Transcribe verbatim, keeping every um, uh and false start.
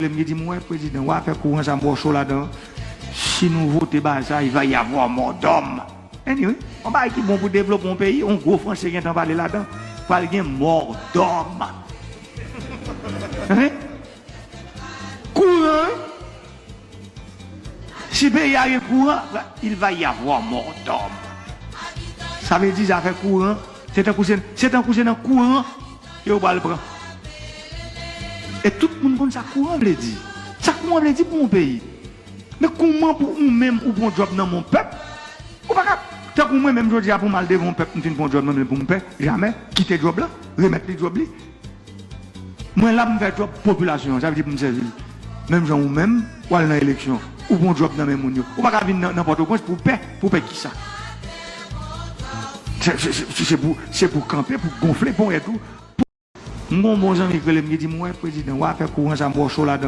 Lè m di m wè prezidan, w a fè kouran sa m bò cho ladan. Si nou vote bagay sa, il va y avoir mort d'homme. Anyway, yon bagay ki bon pou devlope yon peyi, yon gwo franse gentan pale ladan. Pral gen mort d'homme. Hein? Kouran, wi. Si peyi a gen kouran, il va y avoir mort d'homme. Sa vle di zafè kouran, se tankou se, se tankou se nan kouran ke yo pral pran. E tout moun konn sa kouran vle di. Sa kouran vle di pou yon peyi. Men kouman pou ou menm ou pran djòb nan men yon pèp? Ou pa ka, tankou mwen menm jodi a pou m al devan yon pèp, m fin pran djòb nan men pou m pè, jamè, kite djòb la, remèt li djòb li. Mwen la pou m fè djòb popilasyon an, sa vle di pou m sèvi l. Menm jan ou menm, w al nan eleksyon, ou pran djòb nan men moun yo. Ou pa ka vin nan, nan Pòtoprens pou pè, pou pè kisa? Se, se, se, se pou, se pou kanpe, pou gonfle ponyèt ou. M gon bon zanmi ki rele m, ki di m, wè prezidan, w a fè kouran sa m bò cho ladan.